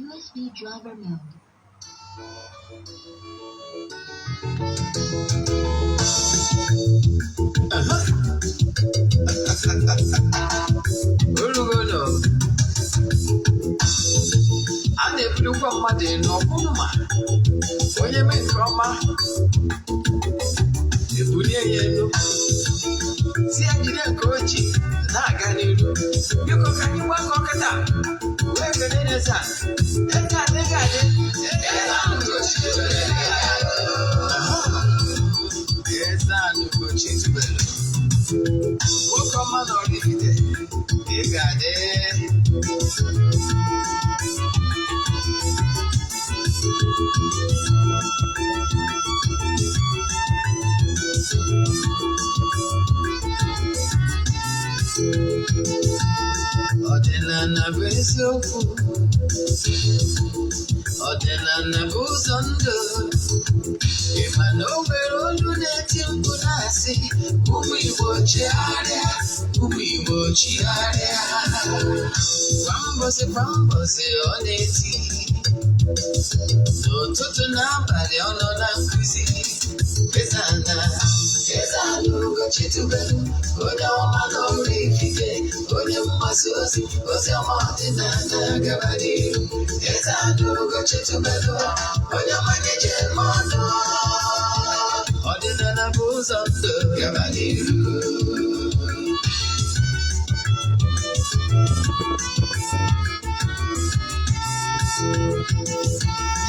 USB driver mode. Olugono a na-ebulukwa mmadụ elu ọbụrụ ma onye mee nke ọma ebulie ya elu, si ya jide nke o ji na-aga n'iru. Biko, ka anyị gbakọ kịta wee kelee eze a. Eze adịghị adị, eze ahụ Ugochi tubelu. Eze ahụ Ugochi tubelu, nwoke ọma na Oraifite, ị ga-adị. Ọdịnala bụ eziokwu, ọdịnala bụ ụzọ ndụ. Ị ma na o nwere olu na-eti mkpu na-asị, "Ụmụ Igbo, chigharịa, ụmụ Igbo, chigharịa." Kwa mbọsị kwa mbọsị ọ na-eti, n'ụtụtụ n'abalị ọ nọ na nkụzi. Eze ana, Eze ana Ugochi tubelu, onye ọma na Oraifite, onye mgbasa ozi ozi ọma ọdịnala, gaba n'iru. Eze ana Ugochi tubelu, onye ọma na-eje eme ọnụ. Ọdịnala bụ ụzọ ndụ, gaba n'iru.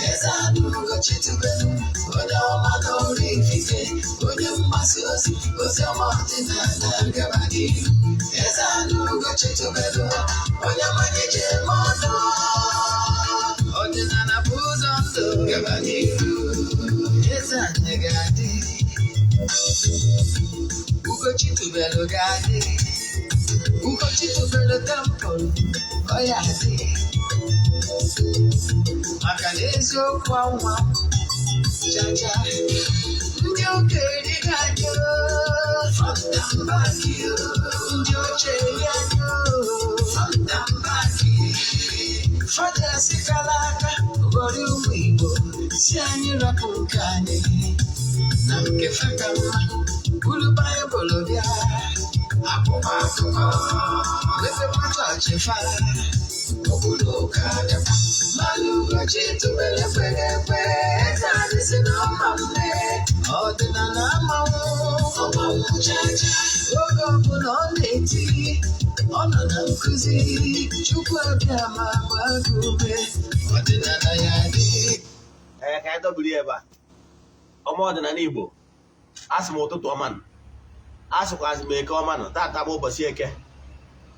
Eze ana Ugochi tubelu, onye ọma na Oraifite, onye mgbasa ozi ozi ọma ọdịnala, gaba n'iru. Eze ana Ugochi tubelu, onye ọma na-eje eme ọnụ. Ọdịnala bụ ụzọ ndụ, gaba n'iru. Eze anyị ga-adị, Ugochi tubelu ga-adị, Ugochi tubelu temple ọ ya adị, maka na eziokwu anwa chacha. Ndị okenye ga-adị, front and back, ndị ochie ga-adị, front and back. Fada sikala aka ghọrọ ụmụ Igbo, si anyị rapụ nke anyị na nke feka mma, buru Baịbụl bịa akwụkwọ akụkọ, mepekwa chọọchị fa, obodo ụka dịkwa mmanụ. Ugochi tubelu ekweghị ekwe, eze adịsị na ọma mme ọdịnala amanwụ ọmanwụ chacha. Oge ọbụla ọ na-eti, ọ nọ na nkụzi. Chukwu abịa ma gbaa gị ume, ọdịnala ya dị. Ee, ka anyị dọbiri ebe a. Ọma ọdịnala Igbo, asị m ụtụtụ ọma nụ. Asịkwazị m eke ọma nụ. Tata bụ ụbọchị eke.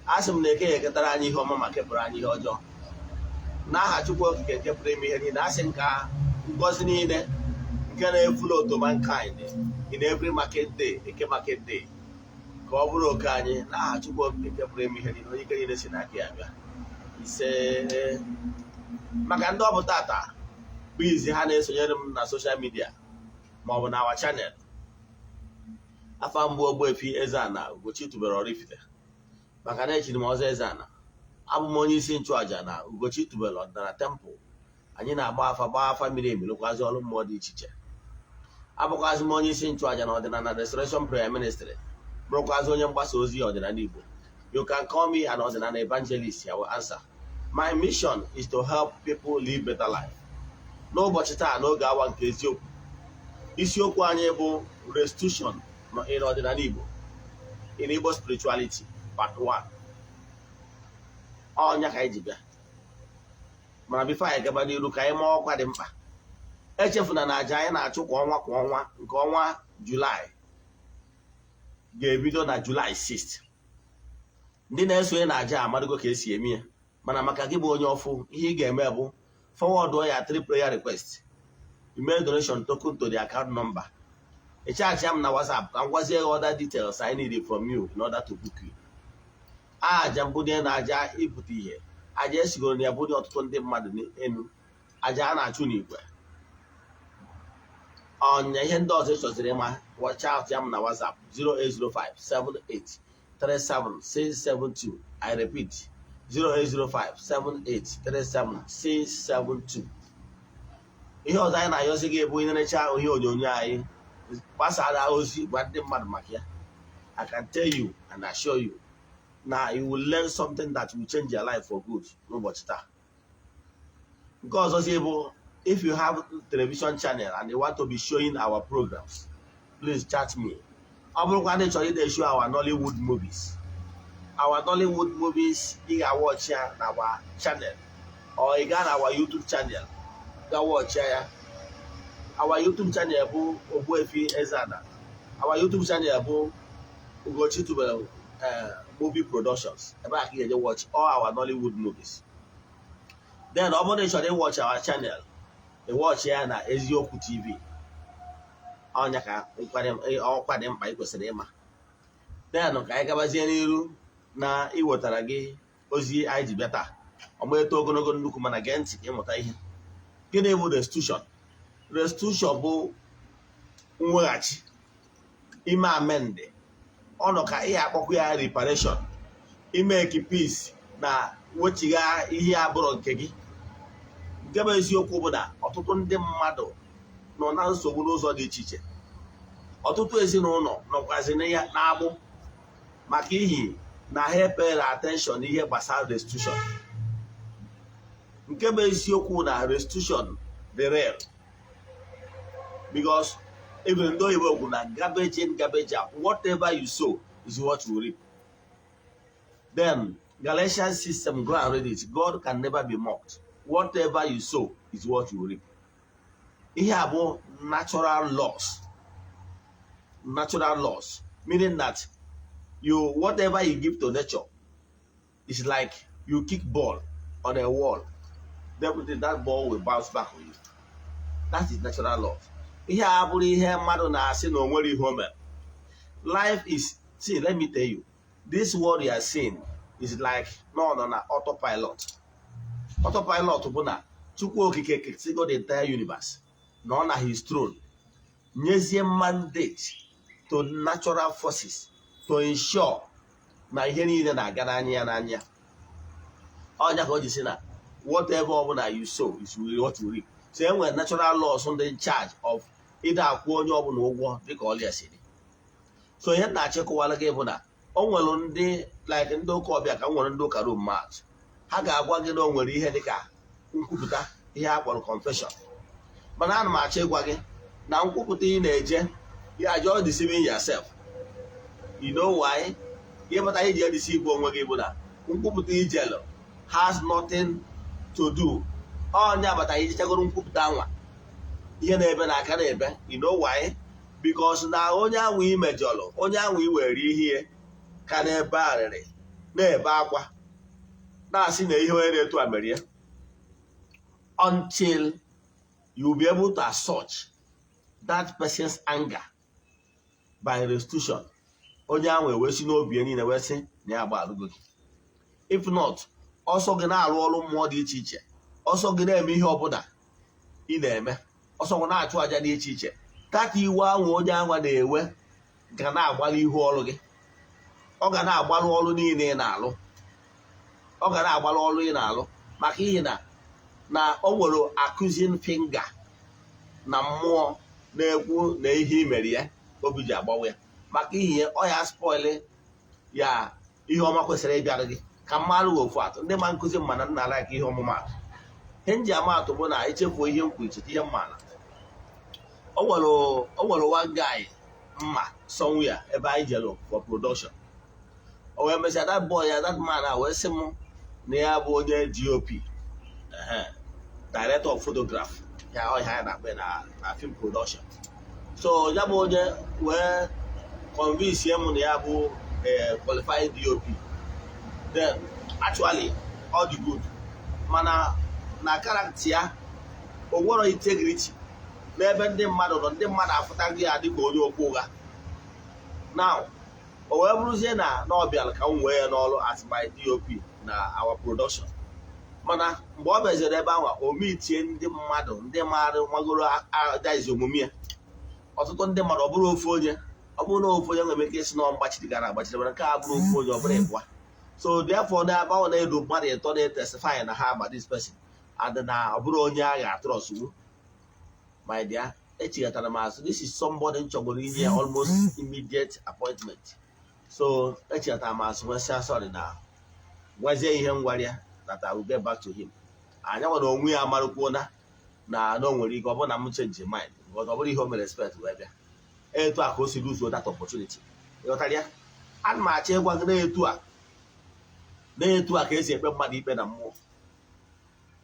Asị m na eke ya eketara anyị ihe ọma ma kepụrụ anyị ihe ọjọọ, n'aha Chukwu Okike nke pụrụ ime ihe niile. Asị m ka ngọzi niile nke na-eflow to mankind in every market day, eke market day, ka ọ bụrụ oke anyị, n'aha Chukwu Okike nke pụrụ ime ihe niile, onye ike niile si n'aka ya bịa. Ise. Maka ndị ọ bụ tata bụ izi ha na-esonyere m na social media ma ọ bụ na our channel, afa mbụ Ogbuefi Eze-Ana Ugochi tubelu Oraifite, maka na echiri m ọzọ Eze-Ana. Abụ m onye isi nchụaja na Ugochi tubelu ọdịnala temple. Anyị na-agba afa, gbaa afa miri emi, lụkwazị ọrụ mmụọ dị iche iche. Abụkwazị m onye isi nchụaja na Ọdịnala Restoration Prayer Ministry, bụrụkwazị onye mgbasa ozi ọdịnala Igbo. You can call me an ọdịnala evangelist, I will answer. My mission is to help people live better life. N'ụbọchị taa, n'oge awa nke eziokwu, isiokwu anyị bụ restitution in ọdịnala Igbo, in Igbo spirituality, part 1. Ọnya ka anyị ji bịa. Mana before anyị gaba n'iru, ka anyị maa ọkwa dị mkpa. Echefuna na aja anyị na-achụ kwa ọnwa kwa ọnwa, nke ọnwa Julaị ga-ebido na Julaị 6. Ndị na-esonye na aja amadogo ka esi eme ya, mana maka gị bụ onye ọfụ, ihe ị ga-eme bụ forward ya three prayer request, email donation token to the account number, ị chat m na WhatsApp ka m gwazie gị other details I need from you in order to book you. Aja mbunye na aja ịpụta ihe, aja esigoro na ya bunye ọtụtụ ndị mmadụ n'elu, aja a na-achụ n'igwe. Ọnya ihe ndị ọzọ ị chọziri ịma, watch out ya m na WhatsApp 0805 78 37672. I repeat, 08057837672. Ihe ọzọ anyị na-ayọzi gị bụ ịnerecha ihe onyonyo anyị, gbasara ozi, gwa ndị mmadụ maka ya. I can tell you and assure you na you will learn something that will change your life for good n'ụbọchị taa. Nke ọzọzi bụ, if you have television channel and you want to be showing our programs, please chat me. Ọ bụrụkwa ndị chọrọ ide show our Nollywood movies, our Nollywood movies, ị ga-watch ya na our channel or ị gaa na our YouTube channel ga watch ya. Our YouTube channel bụ Ogbuefi Eze-Ana. Our YouTube channel bụ Ugochi Tubelu Movie Productions. Ebe a ka ị ga-eje watch all our Nollywood movies. Then ọ bụrụ na ị chọrọ ịwatch our channel, ị watch ya na Eziokwu TV. Ọnya ka ọkwa dị mkpa ị kwesịrị ịma. Then ka anyị gabazie n'iru na iwetara gị ozi anyị ji bịa taa. Ọma eto ogologo nnukwu, mana gee ntị ka ịmụta ihe. Gịnị bụ restitution? Restitution bụ mweghachi, ime amend, ọnụ ka ihe akpọkwa ya reparation, imake peace na wechigha ihe abụrụ nke gị. Nke bụ eziokwu bụ na ọtụtụ ndị mmadụ nọ na nsogbu n'ụzọ dị iche iche. Ọtụtụ ezinụlọ nọkwazi n'agbụ maka ihi na ha epere attention n'ihe gbasara restitution. Nke bụ eziokwu na restitution dị real, because even ndị oyibo kwuru na garbage in, garbage out. Whatever you sow is what you reap. Then Galatians 6:7, go and read it. God can never be mocked. Whatever you sow is what you reap. Ihe a bụ natural laws. Natural laws, meaning that you, whatever you give to nature is like you kick ball on a wall, definitely that ball will bounce back on you. That is natural law. Ihe a bụrụ ihe mmadụ na-asị na o nwere ihe o mere. Life is, see, let me tell you, this world you are seeing is like no nọ na autopilot. Autopilot bụ na Chukwu Okike kesigo the entire universe na ọ na his throne, nyezie mandate to natural forces to ensure na ihe niile na-aga n'anya ya n'anya. Ọnya ka o ji si na whatever ọbụla you sow is what you reap. So e nwere natural laws ndị in charge of ịda akwụ onye ọbụla ụgwọ dịka ọlịa si dị. So ihe na-achịkọwara gị bụ na o nwere ndị like ndị ụka ọbịa, ka m nwere ndị ụka Roman, ha ga-agwa gị na o nwere ihe dịka nkwupụta, ihe a kpọrọ confession. Mana ana m achọ ịgwa gị na nkwupụta ị na-eje ya, just deceiving yourself. You know why? Ihe pụtara iji edeceive onwe gị bụ na nkwupụta ijelu has nothing to do. Onye agbata ijichagoro nkwupụta anwa, ihe na-ebe na aka na-ebe. You know why? Because na onye ahụ i mejọrọ, onye ahụ i were ihe ka na-ebe arịrị, na-ebe akwa, na-asị na ihe onye na-etu a mere ya, until you be able to assuage that person's anger by restitution, onye ahụ ewee si n'obi ya niile wee sị na ya agbalụgo gị. If not, ọsọ gị na-arụ ọrụ mmụọ dị iche iche, ọsọ gị na-eme ihe ọbụla ị na-eme, ọsọ gị na-achụ aja dị iche iche, tata iwe ahụ onye ahụ na-ewe ga na-agbalị ihu ọrụ gị. Ọ ga na-agbalụ ọrụ niile ị na-alụ. Ọ ga na-agbalụ ọrụ ị na-alụ, maka ihi na o nwere accusing finger na mmụọ na-ekwu na ihe i mere ya obi ji agbawa ya. Maka ihi ya, ọ ya spoil ya ihe ọma kwesịrị ịbịara gị. Ka mmadụ ofu atụ, ndị ma nkụzi mma na nna ala ka ihe ọmụmatụ, ihe m ji ama atụ bụ na echefuo ihe m kwuru, cheta ihe mma na o nwere one guy mma somewhere ebe anyị jere for production. O wee mesịa, that boy ya, that man a wee sị m na ya bụ onye DOP, ehe, director of photograph ya, ọhịa ya na-akpọ ya na film production. So ya bụ onye wee convince m na ya bụ qualified DOP. Then actually all the good, mana na character ya, o nwero integrity n'ebe ndị mmadụ nọ. Ndị mmadụ afụtaghị ya dịka onye okwu ụgha. Now o wee bụrụzie na ọ bịara ka m wee ya n'ọrụ as my DOP na our production. Mana mgbe ọ bịaziri ebe ahụ, o mitie ndị mmadụ, ndị maara nwagoro adaizi omume ya. Ọtụtụ ndị mmadụ, ọ bụrụ ofu onye, ọ bụrụ na ofu onye nwere ike isi na mgbachiri gara agbachiri, mana nke a bụrụ ofu onye, ọ bụrụ ịbụa, So therefore, na ebe na-edu mmadụ ịtọ na-etestify na ha ama this person and na ọ bụrụ onye a ga-atrustwu. My dear, echighatara m azụ. This is somebody m chọgoro inye ya almost immediate appointment. So echighatara m azụ wee sị sorry na gwazie ihe m gwara ya that I will get back to him. Anya nwere onwe ya amarụkwuo na o nwere ike ọ bụrụ na m change mind, because ọ bụrụ ihe o mere expect wee bịa. Etu a ka o si lose that opportunity. Ịghọtara ya? Ana m achọ ịgwa gị na etu a ka esi ekpe mmadụ ikpe na mmụọ.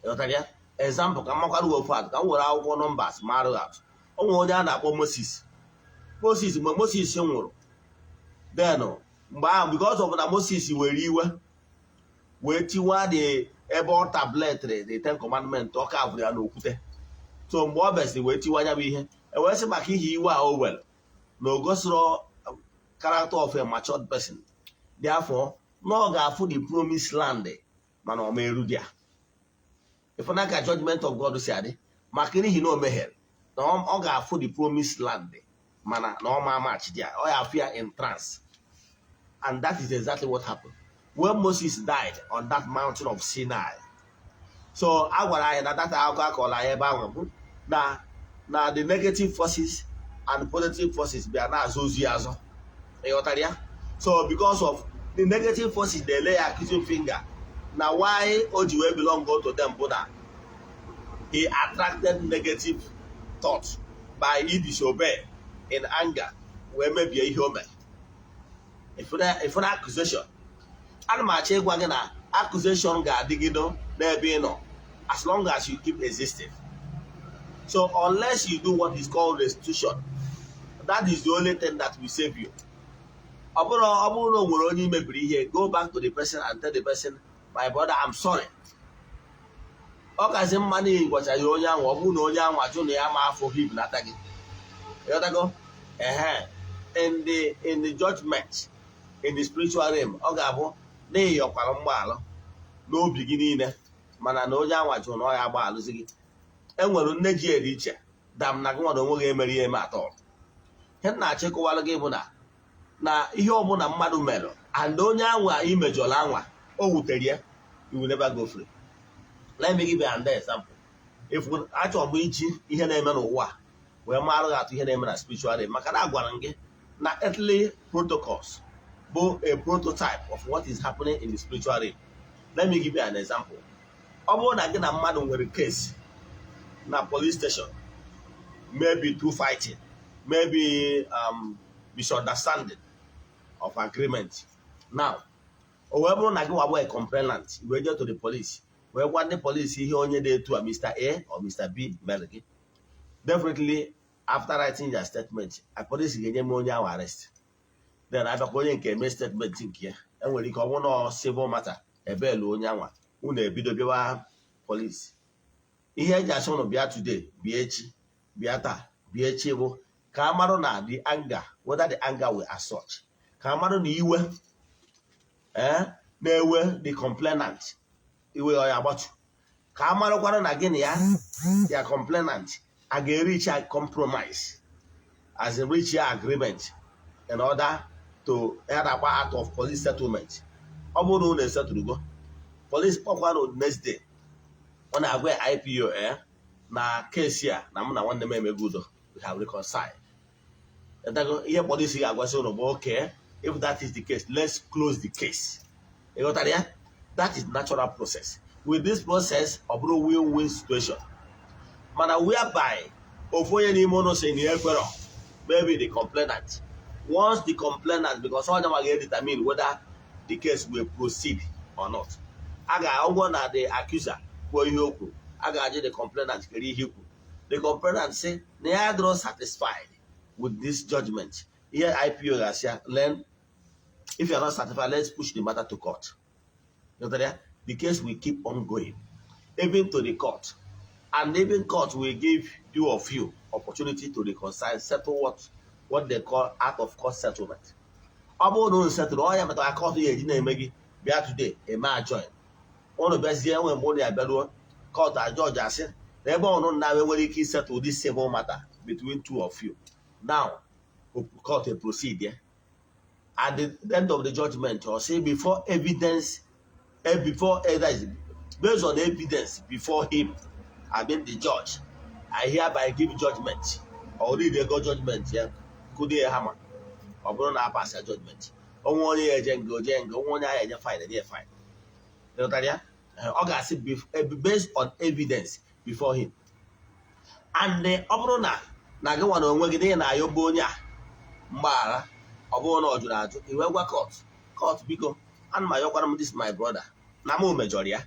Ịghọtara ya? Example, ka m makwara ofu atụ, ka m were akwụkwọ Numbers marụ atụ. O nwere onye a na-akpọ Moses. Moses, mgbe Moses nwụrụ, then mgbe ahụ, because of na Moses were iwe wee tiwa the ebe ọ tabletịrị the Ten Commandment, ọ kavụrụ ya n'okwute. So mgbe ọ besịrị wee tiwa anya bụ ihe e wee sị maka ihe iwe a o were na o gosiro character of a matured person, therefore na ọ ga-afụ the promised land, mana ọ ma eru dị ya. Ịfụna ka judgment of God si adị? Maka n'ihi na o mehiere, na ọ ga-afụ the promised land, mana na ọ ma match dị ya, ọ ya afụ ya in trance. And that is exactly what happened when Moses died on that mountain of Sinai. So a gwara anyị na data akụkọ akọrọ anyị ebe ahụ bụ na the negative forces and positive forces bịa na-azụ ozu ya azọ. Ịghọtara ya? So because of the negative forces, they lay accusing finger na why o ji wee belong to them bụ na he attracted negative thoughts by he disobey in anger wee mebie ihe o mere. Ifuna accusation? Ana m achọ ịgwa gị na accusation ga-adịgide n'ebe ị nọ as long as you keep existing. So unless you do what is called restitution, that is the only thing that will save you. Ọ bụrụ na o nwere onye imebiri ihe, go back to the person and tell the person, "My brother, I'm sorry." Ọ kazi mma na ị gwachaghị onye ahụ. Ọ bụrụ na onye ahụ ajụ na ya ma afọ hib nata gị, ịghọtago? Ehe, in the judgment in the spiritual realm, ọ ga-abụ na ịyọkwara mgbaalụ n'obi gị niile, mana na onye anwa jụrụ na ọ ya agbaalụzi gị. E nwere nne ji eri iche dam na gị nwere onwe gị emere ihe eme atọ. Ihe m na-achọ ịkọwara gị bụ na ihe ọbụla mmadụ mere and onye anwa imejọrọ anwa o wutere ya, you will never go free. Let me give you another example. If achọrọ m iji ihe na-eme n'ụwa a wee marụ gị atụ ihe na-eme na spiritual realm, maka na agwara m gị na earthly protocols bụ a prototype of what is happening in the spiritual realm. Let me give you an example. Ọ bụrụ na gị na mmadụ nwere case na police station, maybe through fighting, maybe misunderstanding of agreement, now o wee bụrụ na gị wabụ a complainant, wee jee to the police wee gwa ndị police ihe onye dị etu a, Mr. A or Mr. B, mere gị, definitely after writing your statement, a police ga-enye m onye ahụ arrest. Then abịakwa onye nke eme statement nke ya, enwere ike ọ bụrụ na civil matter, ebelu onye anwa, unu ebido bịawa police. Ihe eji asị ụnụ bịa today, bịa echi, bịa taa, bịa echi, bụ ka a marụ na the anger, whether the anger will as such, ka a marụ na iwe na-ewe the complainant, iwe ọ ya agbatu, ka a marụkwara na gị na ya ya complainant a ga-reach a compromise, as in reach a agreement in order to ya na-akpa out of police settlement. Ọ bụrụ na unu esetụrụgo, police kpọkwa na next day, ọ na-agwa ya IPO na case a na mụ na nwanne m emego udo, we have reconciled. Ịghọtago? Ihe polisi ga-agwasị unu bụ, "Okay, if that is the case, let's close the case." Ịghọtara ya? That is natural process. With this process, ọ bụrụ win-win situation. Mana whereby ofu onye n'ime ụnụ si na ya ekwerọ, maybe the complainant, once the complainant, because onye nwa ga-determine whether the case will proceed or not, a ga-agwọ na the accuser kwuo ihe o kwuru, a ga-ajụ the complainant kere ihe ikwu. The complainant say na ya adịrọ satisfied with this judgment, ihe IPO ga-asị ya, "Then if you are not satisfied, let's push the matter to court." Ghọtara ya? The case will keep on going even to the court, and even court will give two of you opportunity to reconcile, settle what they call out of court settlement. Ọ bụrụ na unu settle, ọ ya metara court ya eji na-eme gị bịa today, eme adjourn. Unu bịazie nwe mgbe unu ya bịaruo court, a judge asị na ebe ọnụ na nwere ike isettle this civil matter between two of you, now court proceed ya. At the end of the judgment, ọ sị before evidence, before that is based on evidence before him, I mean the judge, I hereby give judgment. Or read ego judgment ya, kụdie ya hama. Ọ bụrụ na a pass ya judgment, onwe onye ya eje nga, oje nga. Onwe onye ahụ enye fine, enye fine. Ịghọtara ya? Ọ ga-asị based on evidence before him. And ọ bụrụ na gị nwa na onwe gị n'ihi na ayọba onye a mgbaghara, ọ bụrụ na ọ jụrụ ajụ, i wee gwa court, "Court, biko, ana m ayọkwara m this my brother na m mejọrọ ya,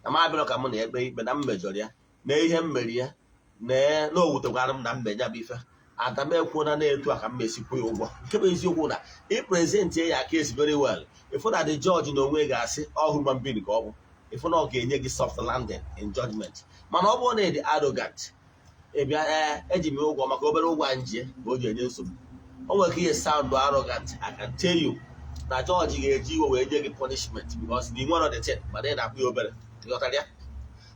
na m abịarọ ka mụ na ya kpee ikpe, na m mejọrọ ya, na ihe m mere ya na o wutekwara m na mbe ya bụ ife ada m ekwuona na-etu a ka m mesi kwụ ya ụgwọ." Nke bụ eziokwu na ị present ya case very well, ịfụ na the judge na onwe ga-asị ọ human being ka ọ bụ, ịfụ na ọ ga-enye gị soft landing in judgment. Mana ọ bụrụ na ị dị arrogant, ị bịa, "Ee, eji m ụgwọ maka obere ụgwọ a njie," ka o ji enye nsogbu. O nwere ka ihe sound arrogant. I can tell you na judge ga-eji iwe wee nye gị punishment because na ị nwere the thing, mana ị na-akwụ ya obere. Ịghọtara ya?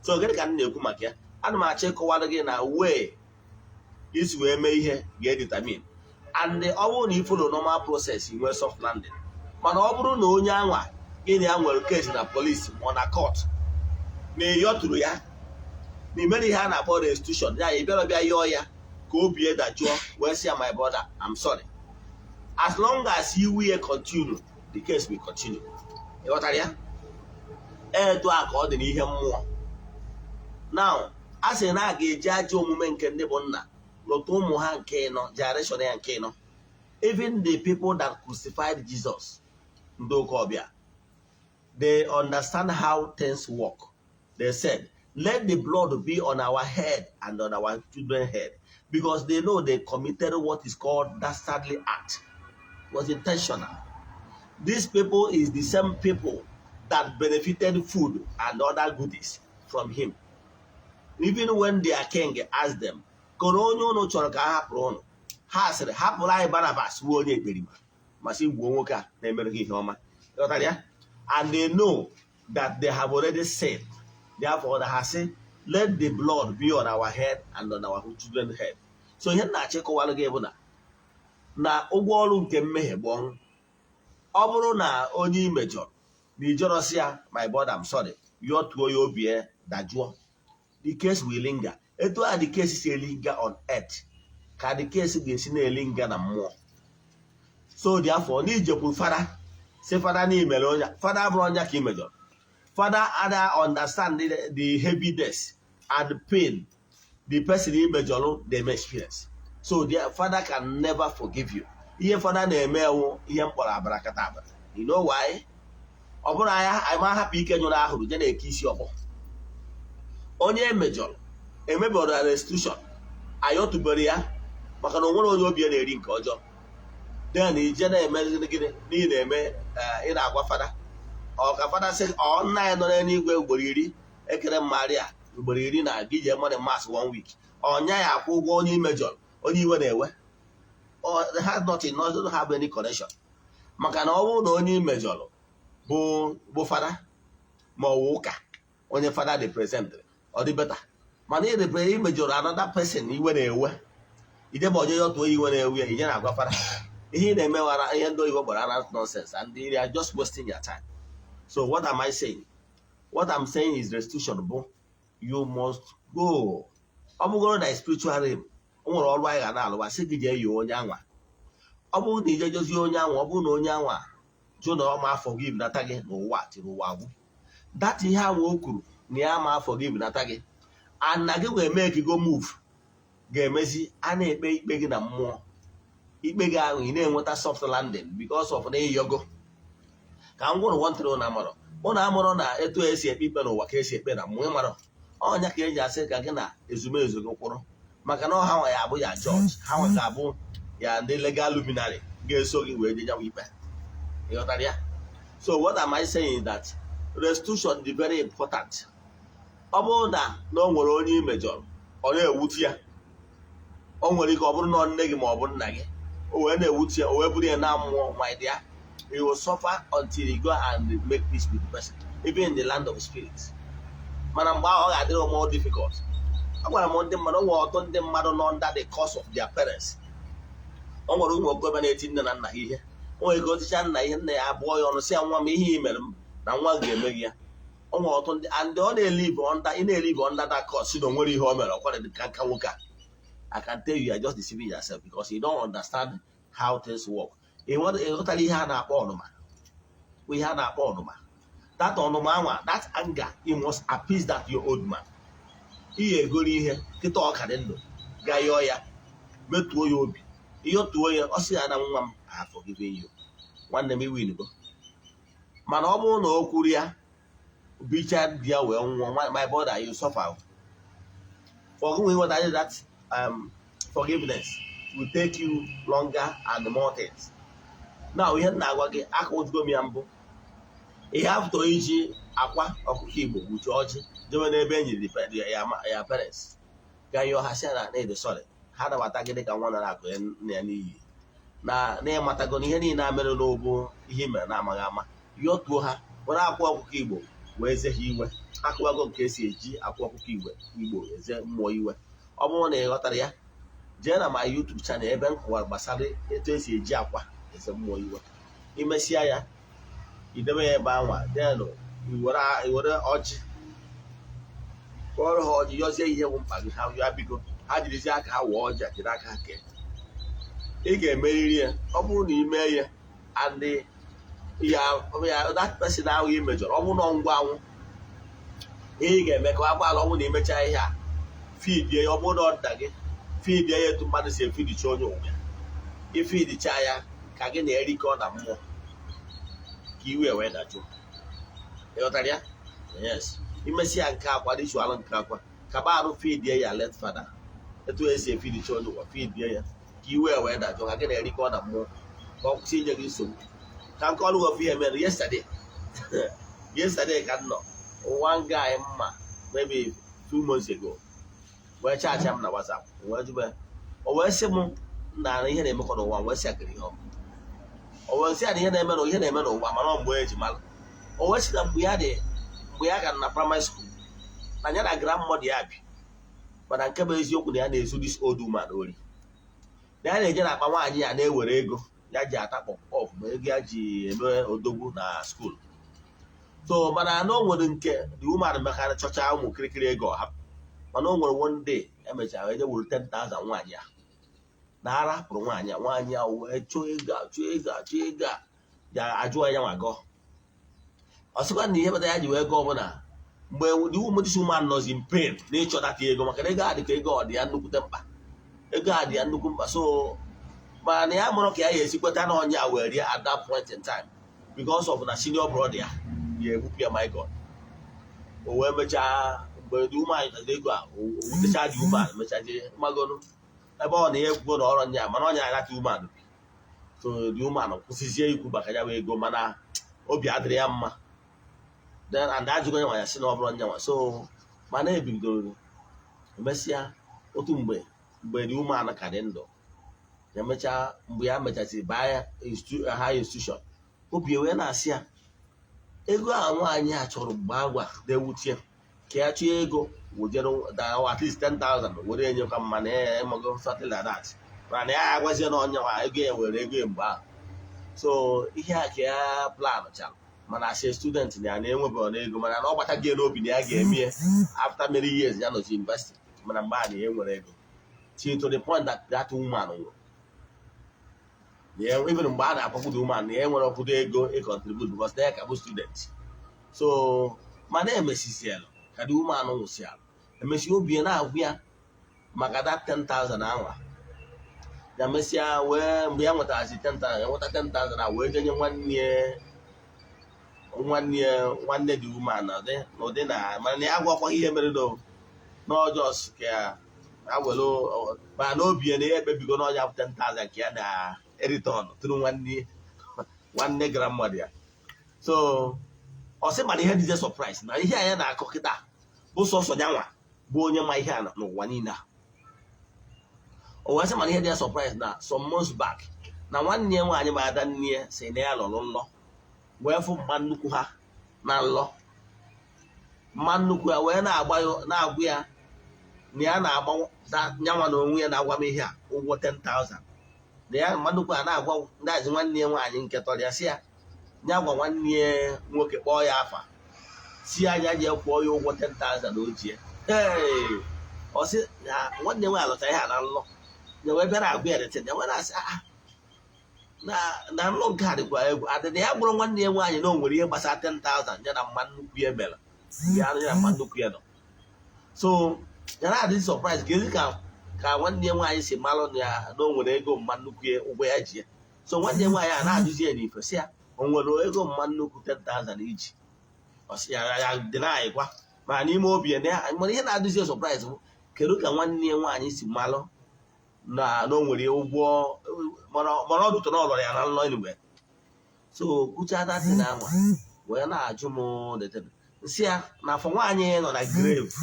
So gịnị ka m na-ekwu maka ya? Ana m achọ ịkọwara gị na way isi wee mee ihe ga-edetermine. And ọ bụrụ na ị follow normal process, ị nwee soft landing. Mana ọ bụrụ na onye anwa gị na ya nwere case na police ma ọ na court, na ịyọtụrụ ya, na imere ihe a na-akpọ restitution ya, ị bịara bịa yọọ ya ka obi ya dajụọ, wee sị ya, "My brother, I'm sorry," as long as you will continue, the case will continue. Ịghọtara ya? Etu a ka ọ dị n'ihe mmụọ. Now, a sị na a ga-eji ajọ omume nke ndị bụ nna lụta ụmụ ha nke ịnọ, generation ya nke ịnọ. Even the people that crucified Jesus, ndị ụka ọbịa, they understand how things work. They said, "Let the blood be on our head and on our children's head," because they know they committed what is called dastardly act. It was intentional. These people is the same people that benefited food and other goodies from him. Even when their king asked them, "Koro onye unu chọrọ ka a hapụrụ unu?" ha sịrị, "Hapụrụ anyị Barabas, bụ onye ekperima," ma sị gbuo nwoke a na-emere gị ihe ọma. Ghọtara ya? And they know that they have already sinned. Therefore, ha sị, "Let the blood be on our head and on our children's head." So ihe m na-achọ ịkọwara gị bụ na ụgwọ ọrụ nke mmehie bụ ọnwụ. Ọ bụrụ na onye i mejọrọ na ijọrọsị ya, "My brother, I'm sorry," yọtuo ya, obi ya dajụọ, the case will linger. Etu a the case si elinger on earth ka the case ga-esi na-elinger na mmụọ. So therefore, na ijekwu fada, si fada na imere onye, fada abụrụ onye ka ị mejọrọ. Fada ada understand the heaviness and the pain the person ị mejọrọ dem experience. So the father can never forgive you. Ihe fada na-eme ewu ihe mkpọrọ abarakata abara. You know why? Ọ bụrụ anya anyị ma hapụ ike nyụrụ ahụrụ je na-eke isi ọkpọ. Onye emejọrọ emebọrọ restitution, ayọtubere ya, maka na o nwere onye obi ya na-eri nke ọjọọ. Then ije na-eme gịnị n'ihi na-eme ị na-agwa fada, ọ ka fada sị ọ nna anyị nọ n'eluigwe ugboro 10 ekere Maria ugboro 10 na gị jee morning mass one week, ọnya ya akwụ ụgwọ onye imejọrọ, onye iwe na-ewe. Has nothing, doesn't have any connection. Maka na ọ bụrụ na onye imejọrọ bụ fada ma ọ bụ ụka onye fada represent, ọ dị better. Mana ị imejọrọ another person iwe na-ewe, ije ma onye yọtuo iwe na-ewe ya, ije na-agwa fada ihe ị na-emewara ihe ndị oyibo gbara na nonsense, and you are just wasting your time. So what am I saying? What I'm saying is, restitution bụ you must go. Ọ bụgoro na spiritual realm, o nwere ọrụ anyị ga na-alụwa, sị gị jee yọọ onye anwa. Ọ bụrụ na ije jozie onye anwa, ọ bụrụ na onye anwa jụ na ọ ma forgive nata gị n'ụwa tiri ụwa agwụ, that ihe ahụ o kwuru na ya ma forgive nata gị and na gị wee mee ka go move, ga-emezi a na-ekpe ikpe gị na mmụọ, ikpe gị ahụ ị na-enweta soft landing because of na ịyọgo. Ka m gwụrụ nwantịrị, ụnụ amarọ, ụnụ amarọ na etu esi ekpe ikpe n'ụwa ka esi ekpe na mmụọ. Ịmarọ ọnya ka eji asị ka gị na ezumezu gị kwụrụ, maka na ọha nwa ya abụ ya judge, ha nwa ga-abụ ya ndị legal luminary ga-eso gị wee je nyanwa ikpe. Ịghọtara ya? So what am I saying is that restitution dị very important. Ọ bụrụ na o nwere onye ị mejọrọ, ọ na-ewute ya, o nwere ike ọ bụrụ na ọ nne gị ma ọ bụ nna gị, o wee na-ewute ya, o wee bụrụ ya na mmụọ, my dear, you will suffer until you go and make peace with the person, even in the land of spirits. Mana mgbe ahụ ọ ga-adịrị more difficult. Agwara m ndị mmadụ, o nwere ọtụtụ ndị mmadụ nọ under the curse of their parents. O nwere ụmụ okorobịa na-eti nne na nna ha ihe. O nwere ike oticha nna ihe, nna ya abụọ ya ọnụ, sị ya, "Nwa m, ihe i mere m na nwa gị ga-eme gị ya." O nwere ọtụtụ ndị, and ọ na-elive under, ị na-elive under that curse, si na o nwere ihe o mere. Ọkwara dị ka nka nwoke a. I can tell you, you are just deceiving yourself because you don't understand how things work. Ị ghọtara ihe a na-akpọ ọnụma, ihe a na-akpọ ọnụma, that ọnụma anwa, that anger, you must appease that your old man. Ihe egoro ihe kịta, ọka dị ndụ, gaa yọọ ya, metuo ya obi, ihe tuo ya, ọ sị ya na, "Nwa m, I have forgiven you." Nwanne m, iwinigo. Mana ọ bụrụ na o kwuru ya bicha di ya wee nwụọ, my brother, you suffer. For gị nweta that forgiveness will take you longer and more things. Now, ihe m na-agwa gị, akụzigo m ya mbụ, ihe afụtọ iji akwa ọkụkọ Igbo wuche ọjị jewe n'ebe e nyiri ya parents, gaa yọọ ha, sị na na-ede sorry, ha nabata gị dịka nwa nara akụ ya nna ya n'iyi, na n'ịmatago na ihe niile a mere n'obu ihe mere na-amaghị ama. Yọtuo ha, were akwa ọkụkọ Igbo wee ze ha iwe. Akụwago nke esi eji akwa ọkụkọ Igbo eze mmụọ iwe. Ọ bụrụ na ị ghọtara ya, jee na my YouTube channel ebe m kọwara gbasara etu esi eji akwa eze mmụọ iwe. Imesịa ya, idebe ya ebe anwa, denụ iwere ọjị kpọrọ ha ọjị, yọzie ihe bụ mkpa gị. Ha ya biko, ha jirizie aka ha wụọ ọjị a, jiri aka ha kee. Ị ga-emeriri ya. Ọ bụrụ na ị mee ya, and ya that person ahụ ị mejọrọ, ọ bụrụ na ngwa anwụ, ihe ị ga-eme ka agbaala, ọ bụrụ na imechaa ihe a, feedie ya. Ọ bụrụ na ọ da gị, feedie ya etu mmadụ si efeedicha onye ụwa ya. Ifeedicha ya ka gị na-erikọ na mmụọ, ka iwe wee dajụọ. Ịghọtara ya? Yes. Imesịa nke akwa, ritual nke akwa, kaba arụ, feedie ya late father etu esi efeedicha onye ụwa. Feedie ya ka iwe wee dajụọ, ka gị na-erikọ na mmụọ, ka ọ kwụsị inye gị nsogbu. Ka nke ọrụ ofu ihe mere yesterday. Yesterday ka m nọ, one guy mma maybe 2 months ago wee chat m na WhatsApp, wee jụba ya. O wee sị m na ihe na-emekọ n'ụwa. Wee sị akịrị ihe ọ o wee sị ya na ihe na-eme na ihe na-eme n'ụwa, mana ọ mgbe eji mara. O wee sị na mgbe ya dị, mgbe ya gara na primary school, na ya na grandmother ya bi, mana nke bụ eziokwu na ya na-ezu this old woman ori, na ya na-eje n'akpa nwaanyị ya na-ewere ego ya ji ata puff, ma ego ya ji eme odogwu na school. So mana na o nwere nke the woman mekara chọcha ụmụ kirikiri ego ọha. Mana o nwere one day emechara eje wuru 10,000 nwaanyị a na ara hapụrụ nwaanyị a. Nwaanyị a wee chọọ ego a, chọọ ego a, chọọ ego a, ya ajụọ ya nwa gọọ. Ọ sịkwa na ihe kpatara ya ji wee gọọ bụ na mgbe the woman, this woman nọzi in pain na ịchọtata ego, maka na ego a dị ka ego ọ dị ya nnukwute mkpa, ego a dị ya nnukwu mkpa. So mana ya mụrụ ka ya ga-esi kweta na ọnya wee rie at that point in time because of na senior brother ya ya egbupụ ya. My God. O wee mechaa, mgbe the woman chọtara ego a, o wutecha the woman, mechazie magonu ebe ọ na ya ekwugo na ọrụ nya, mana ọnya anata woman bi. So the woman kwụsịzie ikwu maka ya wee ego, mana obi adịrị ya mma. Then and ajụgo ya nwa, ya sị na ọ bụrụ nyanwa. So mana ebidoro emesịa otu mgbe, mgbe the woman ka dị ndụ ya, mechaa, mgbe ya mechasịrị baa ya high institution, obi wee na-asị ya ego a nwaanyị a chọrọ mgbe agwa na-ewutie ka ya chọọ ego wụjere at least 10,000 were enyekwa mma na ya emago, something like that. Mana ya agwazie na ọnya nwa ego ya were ego ya mgbe ahụ. So ihe a ka ya plan chara, mana as a student na ya na-enwebeghị na ego, mana na ọ gbataghị ya n'obi na ya ga-eme ya after many years ya nọzi university. Mana mgbe a na ya nwere ego till to the point that that woman nwụrụ. Na ya, even mgbe a na-akwakwudo woman, na ya nwere ọkwụdo ego ị contribute because na ya ka bụ student. So mana emesisielu ka the woman nwụsịalụ, emesi obi ya na-agwụ ya maka that 10,000 anwa. Ya mesịa wee, mgbe ya nwetarazi 10,000, ya nweta 10,000 a, wee jenye nwanne ya, nwanne ya, nwanne the woman, n'ụdị na mana ya agwakwa ihe mere no n'ọjọs ka ya were. Mana n'obi ya na ya ekpebigo n'ọnya bụ 10,000 ka ya na return tụrụ nwanne, nwanne grandmother ya. So ọ sị mana ihe dịze surprise na ihe anya na-akọ kịta bụ sọsọ ya nwa bụ onye ma ihe a n'ụwa niile a. O wee sị mana ihe dị ya surprise na some months back, na nwanne ya nwaanyị ma ada nne ya si na ya lọrọ nlọ, wee fụ mma nnukwu ha na nlọ. Mma nnukwu ya wee na-agba ya, na-agwa ya na ya na-agba nyanwa na onwe ya na-agwa m ihe a ụgwọ 10,000. Na ya mmadụ a na-agwa ndị azị nwanne ya nwaanyị nke tọrọ ya, sị ya ya gwa nwanne ya nwoke kpọọ ya afa, si anya ji kwụọ ya ụgwọ 10,000 o ji ya. Ee, ọ sị na nwanne nwaanyị lọtara ihe a na nlọ ya, wee bịara agwa ya dete ya, wee na-asị, "Ah, na nlọ nke a dịkwa egwu." Adịna ya gwụrụ nwanne ya nwaanyị na o nwere ihe gbasara 10,000 ya na mma nnukwu ya mere ya, ya na mma nnukwu ya nọ. So ya na-adị surprise ka ezi ka nwanne ya nwaanyị si malụ na ya na o nwere ego mma nnukwu ya, ụgwọ ya ji ya. So nwanne ya nwaanyị a na-ajụzi ya n'ife, sị ya o nwere ego mma nnukwu 10,000 iji. Ọ sị ya ya dị na-anyịkwa ma n'ime obi ya na ya mana ihe na-adịzi ya surprise bụ kedu ka nwanne ya nwaanyị si malụ na o nwere ụgwọ, mana ọ dụtara na ọ lọrọ ya na nlọ. Anyway, so kwucha datin ahụ wee na-ajụ m detin, nsị ya na afọ nwaanyị nọ na grave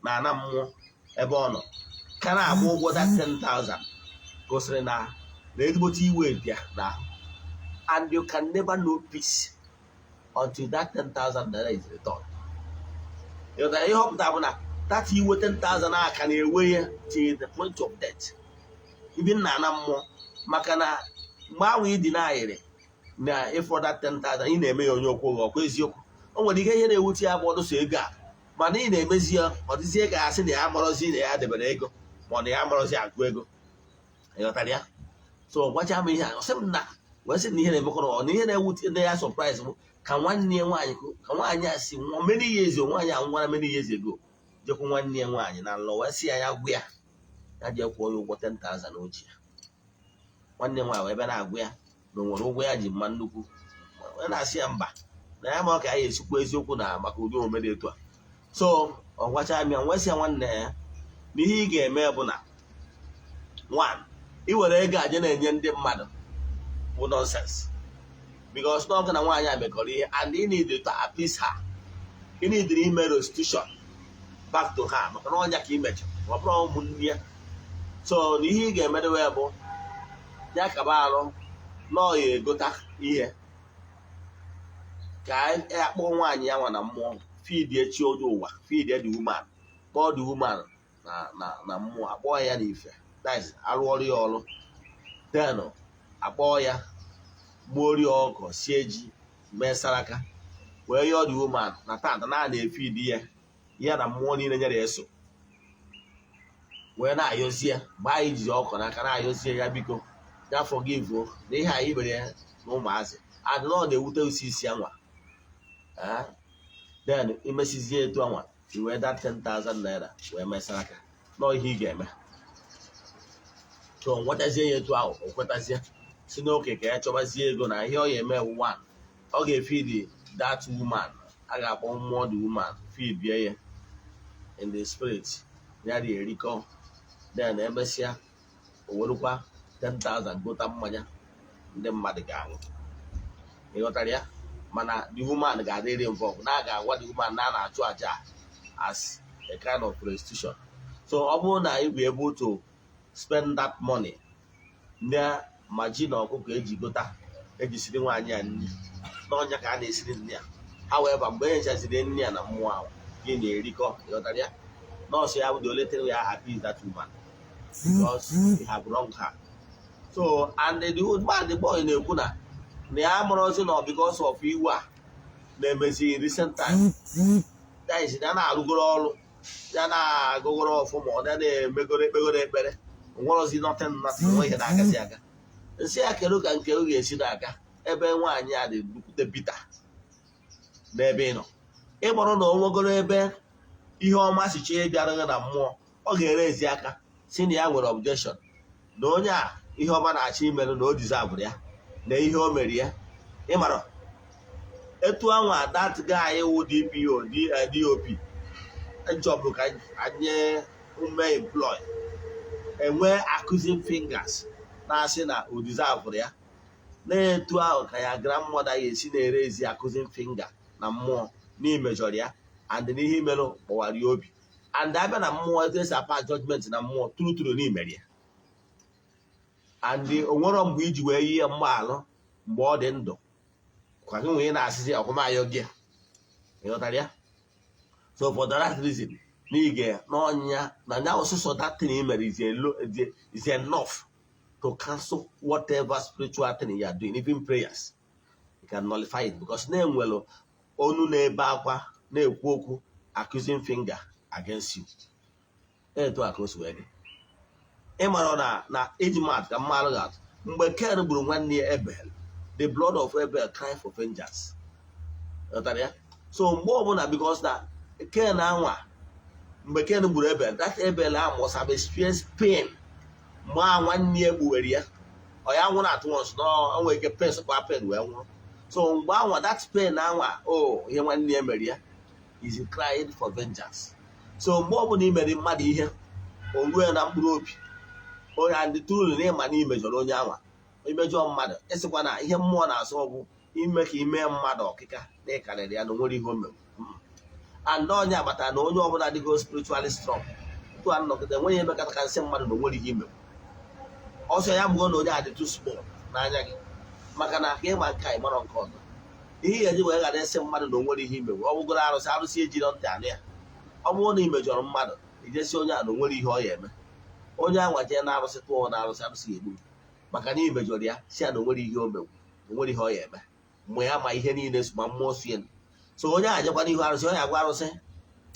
na ana mmụọ ebe ọ nọ ka na-agba ụgwọ that 10,000 gosiri na ezigbote iwe bịa na, and you can never know peace until that 10,000 naira is returned. Ịghọtara ihe ọ pụtara bụ na that iwe 10,000 a ka na-ewe ya till the point of death, ibi nna ana mmụọ, maka na mgbe ahụ ị dị na-ayịrị na ịfọ that 10,000, ị na-eme ya onye okwu gị ọkwa eziokwu. O nwere ike ihe na-ewute ya bụ ọdụsọ ego a, mana ị na-emezi ya, ọ dịzie ka asị na ya amarọzi na ya debere ego, ma ọ na ya amarọzi agụ ego. Ịghọtara ya? So gwacha m ihe a, ọ sị m na wee sị na ihe na-emekọrọ ọ na ihe na-ewute ndị ya surprise bụ ka nwanne ya nwaanyị, ka nwaanyị a si nwụọ many years ago, nwaanyị a nwara many years ago, jekwu nwanne ya nwaanyị na nlọ wee sị ya ya gwa ya ya jee kwụọ ya ụgwọ 10,000 o ji ya. Nwanne ya nwaanyị wee bịa na-agwa ya na o nwere ụgwọ ya ji mma nnukwu, wee na-asị ya mba, na ya ma ọ ka ya esikwa eziokwu na maka ụdị omume dị etu a. So ọ gwacha m ya, wee sị ya, nwanne ya, na ihe ị ga-eme bụ na one, ị were ego a je na-enye ndị mmadụ bụ nonsense, because n'oge na nwaanyị a mekọrọ ihe and ị need to appease her, ị need ime restitution back to her, maka na ọnya ka imecha ọ bụrụ ụmụnne ya. So na ihe ị ga-emedewe bụ ya kaba arụ na ọ ya egota ihe ka akpọ nwaanyị ya nwa na mmụọ, feed chi onye ụwa, feed the woman, kpọọ the woman na mmụọ, akpọọ ya n'ife, that is, arụọrụ ya ọrụ, then akpọọ ya, gbuo ya ọkọ, sie ji, mee saraka, wee yọọ the woman na tata na a na-efeed ya, ya na mmụọ niile nyere ya eso, wee na-ayọzie ya mgbe anyị jizi ọkọ n'aka na-ayọzie ya, biko ya forgive o, na ihe anyị mere ya na ụmụazị adị na ọ na-ewute osi isi anwa. Then imesizie etu anwa, i wee that 10,000 naira wee mee saraka nọọ ihe ị ga-eme. So nwetazie ya etu ahụ, o kwetazie si n'oke ka ya chọbazie ego na ihe ọ ya eme bụ one, ọ ga-efeed that woman, a ga-akpọ mmụọ the woman, feed ya in the spirit, ya dị erikọ. Then emesịa, o werukwa 10,000 gota mmanya ndị mmadụ ga-aṅụ. Ịghọtara ya? Mana the woman ga-adịrị involved na a ga-agwa the woman na a na-achụ aja as a kind of restitution. So ọ bụrụ na ị bụ able to spend that money na ma ji na ọkụkọ eji gota ejisiri nwaanyị a nri n'ọnya ka a na-esiri nri ya. However, mgbe e nyechaziri nri ya na mmụọ ahụ gị na-erikọ, ịghọtara ya? Nọọsụ ya bụ the only thing ya appease that woman because you have wronged her. So and the old man, the boy na-ekwu na ya amụrụzi na because of iwe a na-emezi in recent time, that is, ya na-arụgoro ọrụ, ya na-agụgoro ọfụma, ọ na-emegoro ekpegoro ekpere, onwerozi nothing, nothing, nwe ihe na-agazi aga. Nsị ya, kedu ka nke ọ ga-esi na-aga ebe nwaanyị a dị nnukwute bitter n'ebe ị nọ? Ịkpọrọ na o nwegoro ebe ihe ọma si chee bịara gị na mmụọ, ọ ga-ere ezi aka si na ya nwere objection na onye a ihe ọma na-achọ imerụ na o deserve ya na ihe o mere ya. Ịmara etu anwa that guy wụ DPO, DOP job ka anyị ume employ enwe accusing fingers na-asị na o deserve ya, na-etu ahụ ka ya grandmother ya esi na-ere ezi accusing finger na mmụọ n'imejọrọ ya and n'ihe imerụ gbawara ya obi. And abịa na mmụọ, etu esi apa judgment na mmụọ tụrụ tụrụ n'imeri ya, and o nwero mgbe iji wee yie mgbaalụ mgbe ọ dị ndụ kwa gị nwee na-asịzi ọkwụmayọ gị. Ịghọtara ya? So for that reason, n'ige n'ọnya na nya ọsụsọ that thing i mere is enough. to cancel whatever spiritual thing you are doing, even prayers. You can nullify it because na-enwere onu na-ebe akwa, na-ekwu okwu, accusing finger against you. Etu a ka o si wee dị. Ị mara na iji maatụ ka mmalụ ga-atụ, mgbe Ken gburu nwanne ya Ebel, the blood of Abel cry for vengeance. Ghọtara ya? So mgbe ọbụla, because na Ken anwa, mgbe Ken gburu Ebel, that Ebel ahụ must have experienced pain mgbe a nwanne ya gbuwere ya. Ọ ya nwụrụ at once na o nwere ike pain sọkwa pain wee nwụrụ. So mgbe anwa, that pain anwa, o ihe nwanne ya mere ya is crying for vengeance. So mgbe ọbụla ị mere mmadụ ihe, o ruo na mkpụrụ obi onye, and truly na ịma na imejọrọ onye anwa, imejọ mmadụ, ịsịkwa na ihe mmụọ na-asọ bụ ime ka ime mmadụ ọkịka na ịkarịrị ya na onwere ihe o mere. And onye agbata na onye ọbụla adịgo spiritually strong tụ a nnọgide, enweghị emekata ka nsị mmadụ na onwere ihe ime ọsọ ya bụgo na onye adị too small n'anya gị, maka na ka ịma nke a ịmarọ nke ọzọ. Ihe ya eji wee ghara ịsị mmadụ na onwere ihe imewe, ọ bụgoro arụsị, arụsị ejiri ntị anụ ya. Ọ bụrụ na ị mejọrọ mmadụ, ijesi onye a na onwere ihe ọ ya eme, onye anwa jee na arụsị tụọ na arụsị, arụsị ga-egbu maka na imejọrọ ya, si ya na onwere ihe o mewu, onwere ihe ọ ya eme mgbe ya ma ihe niile so ma mmụọ sie. So onye a jekwa n'ihu arụsị, onye agwa arụsị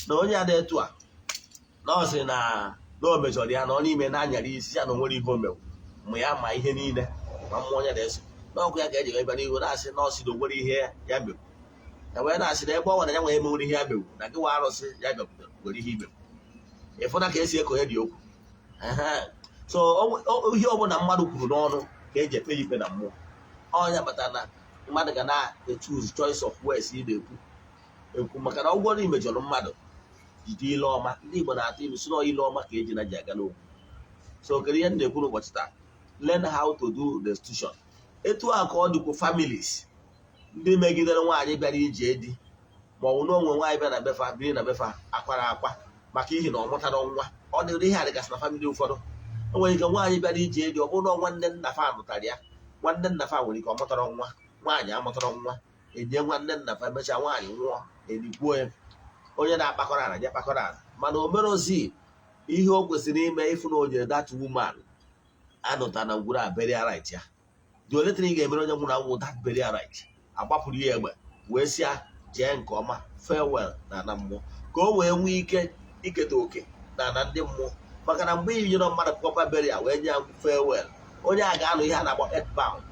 na onye a dị etu a na ọ sị na o mejọrọ ya, na ọ n'ime na-anyara isi ya na onwere ihe o mewu mgbe ya ma ihe niile ma mmụọ onye na-eso n'ọkụ ya ka eji wee bịa n'ihu na-asị na ọ sị na onwere ihe ya mewu ya, wee na-asị na ebe ọ nwere ya nwere emewere ihe ya mewu na gị nwa arụsị ya bịakwutere nwere ihe imewu. Ịfụna ka esi ekonye dị okwu. So ihe ọbụla mmadụ kwuru n'ọnụ ka eji ekpe ikpe na mmụọ. Ọnya kpatara na mmadụ ga na-echoose choice of words ị na-ekwu ekwu, maka na ọgwọ na imejọrọ mmadụ, jide ile ọma. Ndị Igbo na-atụ ilu si na ile ọma ka eji na ji aga n'okwu. So kedu ihe m na-ekwu n'ụbọchị taa? Learn how to do restitution. Etu a ka ọ dịkwa families ndị megidere nwaanyị bịara ije di, ma ọ bụ na onwe nwaanyị bịara na befa, biri na befa, akwara akwa maka ihi na ọ mụtara nwa. Ọ dịrị ihe a dịgasị na family ụfọdụ. O nwere ike nwaanyị bịara ije di, ọ bụrụ na nwanne nna fa mụtara ya, nwanne nna fa nwere ike ọ mụtara nwa, nwaanyị amụtara nwa, enye nwanne nna fa. Emechaa, nwaanyị nwụọ, elikwuo ya. Onye na-akpakọrọ ala ya kpakọrọ ala, mana o merozi ihe o kwesịrị ime, ịfụ na o nyere that woman anụta na ngwuru a burial right ya. The only thing ị ga-emere onye nwụrụ anwụ, that burial right, agbapụrụ ya egbe wee sị ya jee nke ọma, farewell na ana mmụọ, ka o wee nwee ike iketa oke na ana ndị mmụọ. Maka na mgbe ị nyere mmadụ proper burial wee nye ya farewell, onye a ga-anọ ihe a na-akpọ earthbound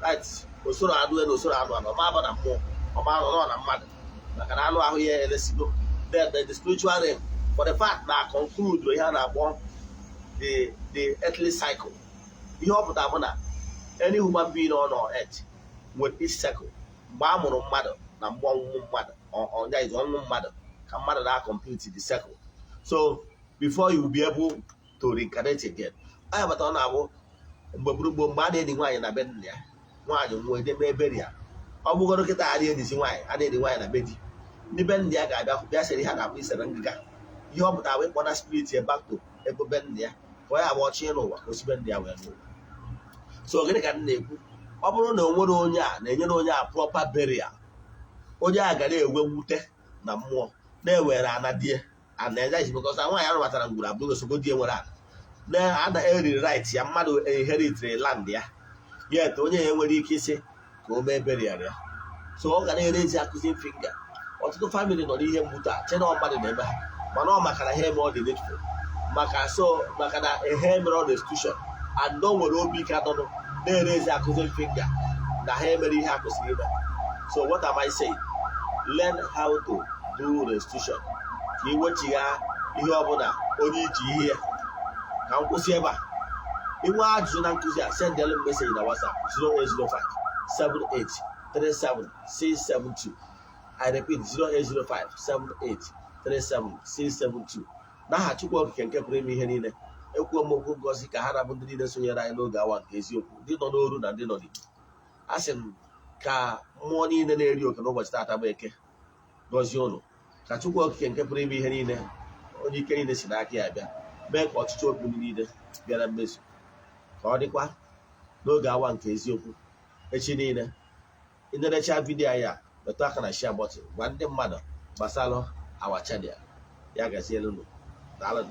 right, usoro anụ elu, usoro anụ anụ, ọma aba na mmụọ, ọma anọ nọ na mmadụ, maka na anụ ahụ ya eresigo. Then the spiritual realm, for the fact na conclude ihe a na-akpọ the earthly cycle. Ihe ọ pụtara bụ na any human being on earth nwere each cycle. Mgbe a mụrụ mmadụ na mgbe ọnwụnwụ mmadụ, ọnya is ọnwụ mmadụ, ka mmadụ na complete the cycle. So before you will be able to reincarnate again, ọ bata ọ na-abụ mgbe gburugburu, mgbe a na-eni nwaanyị na be nna ya, nwaanyị nwụọ, eje mee burial. Ọ bụgoro kịta a na-enizi nwaanyị, a na-eni nwaanyị na be di, ndị be nna ya ga-abịa bịa sịrị ihe a na-akpọ isere ngịga. Ihe ọ pụtara wee kpọna spirit ya back to ebe be nna ya, ka ọ ya agba ọchị n'ụwa, ka o si be nna ya wee n'ụwa. So gịnị ka m na-ekwu? Ọ bụrụ na o nwere onye a na-enyere onye a proper burial, onye a gara enwe mwute na mmụọ na-ewere ana die ana eze, because na nwaanyị arụbatara ngwuru abụghị osogo die nwere ana na ana eriri right ya, mmadụ inheritiri land ya, yet onye ya enwere ike isi ka o mee burial ya. So ọ ga na-erezi accusing finger. Ọtụtụ family nọ n'ihe mwute a, che na ọ mmadụ na-eme ha, mana ọ maka na ha eme ọ dị needful maka so maka na ihe mere ọ restitution and o nwere obi ike adọnụ na-erezi accusing finger na ha emere ihe ha kwesịrị ime. So what am I saying? Learn how to do restitution ka ị wechigha ihe ọbụla onye iji ihe ya. Ka m kwụsị ebe a. Inwe ajụjụ na nkụzi a, sendelu m message na WhatsApp 0805 78 37 672. I repeat, 0805 78 37 672. N'aha Chukwu Okike nke pụrụ ime ihe niile, ekwuo m okwu ngozi ka ha rabụ ndị niile sonyere anyị n'oge awa nke eziokwu, ndị nọ n'oru na ndị nọ n'igbo. A sị m ka mmụọ niile na-eri oke n'ụbọchị taata bụ Eke gọzie ụnụ. Ka Chukwu Okike nke pụrụ ime ihe niile, onye ike niile si n'aka ya bịa, mee ka ọchịchị obi unu niile bịa na mmezu. Ka ọ dịkwa n'oge awa nke eziokwu echi niile. Ịnerecha video anyị a, metụ aka na share button, gwa ndị mmadụ gbasara our channel. Ya gazielu unu. Daalụ.